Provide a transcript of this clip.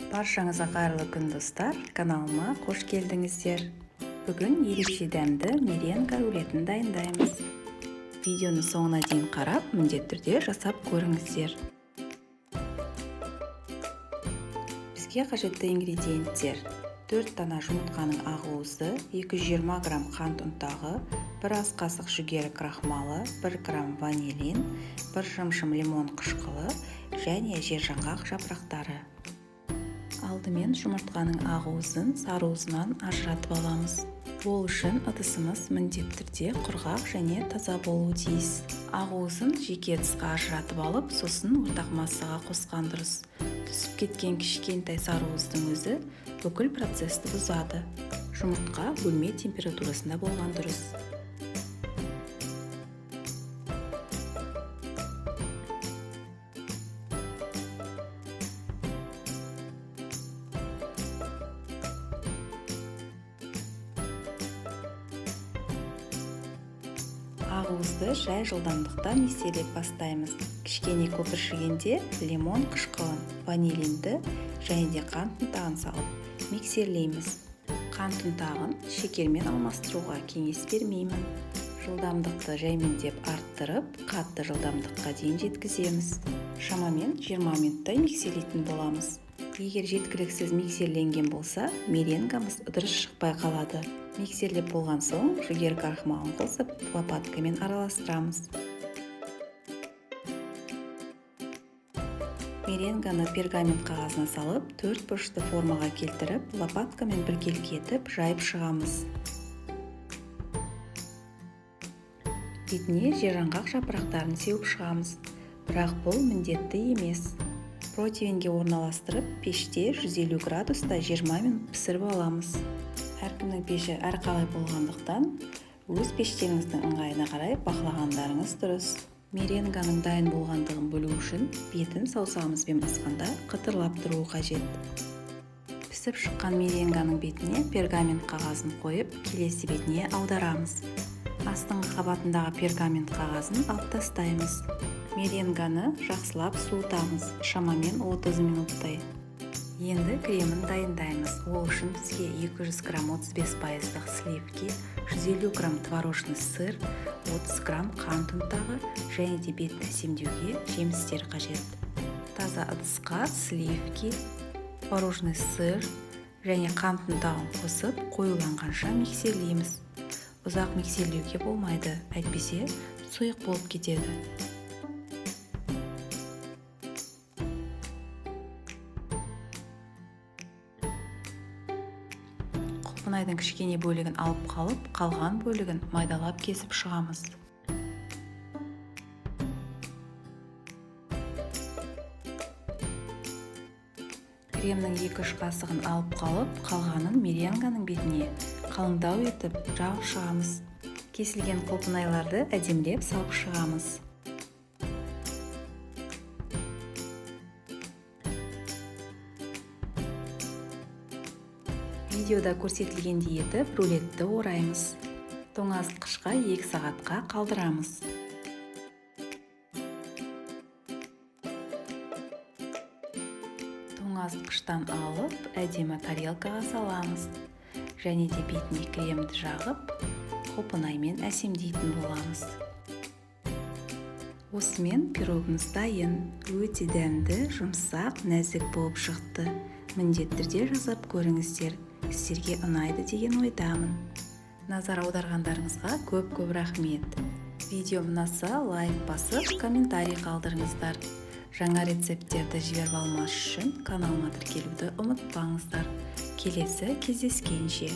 Баршаңызға қайырлы күн, достар! Каналыма қош келдіңіздер. Бүгін ерекше дәмді меренга рулетін дайындаймыз. Видеоны соңына дейін қарап, міндетті түрде жасап көріңіздер. Бізге қажетті ингредиенттер: 4 дана жұмыртқаның ақуызы, 220 грамм қант ұнтағы, 1 ас қасық жүгері крахмалы, 1 грамм ванилин, 1 шымшым лимон қышқылы және жержаңғақ жапырақтары. Алдымен жұмыртқаның ақуызын сарыуызынан ажыратып аламыз. Ол үшін ыдысымыз міндетті түрде құрғақ және таза болуы тиіс. Ақуызын жеке ыдысқа ажыратып алып, сосын ортақ массаға қосқан дұрыс. Түсіп кеткен кішкентай сарыуыздың өзі бүкіл процесті бұзады. Жұмыртқа бөлме температурасында болған дұрыс. Ақуызды жай жылдамдықта миксерлеп бастаймыз. Кішкене көпіршігенде лимон қышқылын, ванилинді және де қант ұнтағын салып миксерлейміз. Қант ұнтағын шекермен алмастыруға кеңес бермеймін. Жылдамдықты жаймендеп арттырып, қатты жылдамдыққа дейін жеткіземіз. Шамамен 20 минуттай миксерлейтін боламыз. Егер жеткіліксіз миксерленген болса, меренгамыз дұрыс шықпай қалады. Миксерлеп болған соң жүгері крахмалын қосып, лопаткамен араластырамыз. Меренганы пергамент қағазына салып, төрт бұрышты формаға келтіріп, лопаткамен біркелкі етіп жайып шығамыз. Бетіне жержаңғақ жапырақтарын сеуіп шығамыз, бірақ бұл міндетті емес. Противенге орналастырып, пеште 150 градуста 20 минут пісіріп аламыз. Әркімнің пеші әрқалай болғандықтан, өз пештеріңіздің ыңғайына қарай бақылағандарыңыз дұрыс. Меренганың дайын болғандығын білу үшін бетін саусағымызбен басқанда қытырлап тұруы қажет. Пісіп шыққан меренганың бетіне пергамент қағазын қойып, келесі бетіне аударамыз. Астыңғы қабатындағы пергамент қағазын алып тастаймыз. Меренганы жақсылап суытамыз, шамамен 30 минуттай. Енді кремін дайындаймыз. Ол үшін бізге 200 грамм 35%-лық сливки, 150 грамм творожный сыр, 30 грамм қант ұнтағы және де бетін әсемдеуге жемістер қажет. Таза ыдысқа сливки, творожный сыр және қант ұнтағын қосып, қоюланғанша миксерлейміз. Ұзақ миксерлеуге болмайды, әйтпесе сұйық болып кетеді. Құлпынайдың кішкене бөлігін алып қалып, қалған бөлігін майдалап кесіп шығамыз. Кремнің 2-3 қасығын алып қалып, қалғанын меренганың бетіне қалыңдау етіп жағып шығамыз. Кесілген құлпынайларды әдемілеп салып шығамыз. Видеода көрсетілгендей етіп рулетті ораймыз. Тоңазытқышқа 2 сағатқа қалдырамыз. Тоңазытқыштан алып, әдемі тарелкаға саламыз. Және де бетіне кремді жағып, құлпынаймен әсемдейтін боламыз. Осымен пирогымыз дайын. Өте дәмді, жұмсақ, нәзік болып шықты. Міндетті түрде жасап көріңіздер. Сіздерге ұнайды деген ойдамын. Назар аударғандарыңызға көп-көп рахмет. Видео ұнаса, лайк басып, комментарий қалдырыңыздар. Жаңа рецепттерді жіберіп алмас үшін каналыма тіркелуді ұмытпаңыздар. Келесі кездескенше.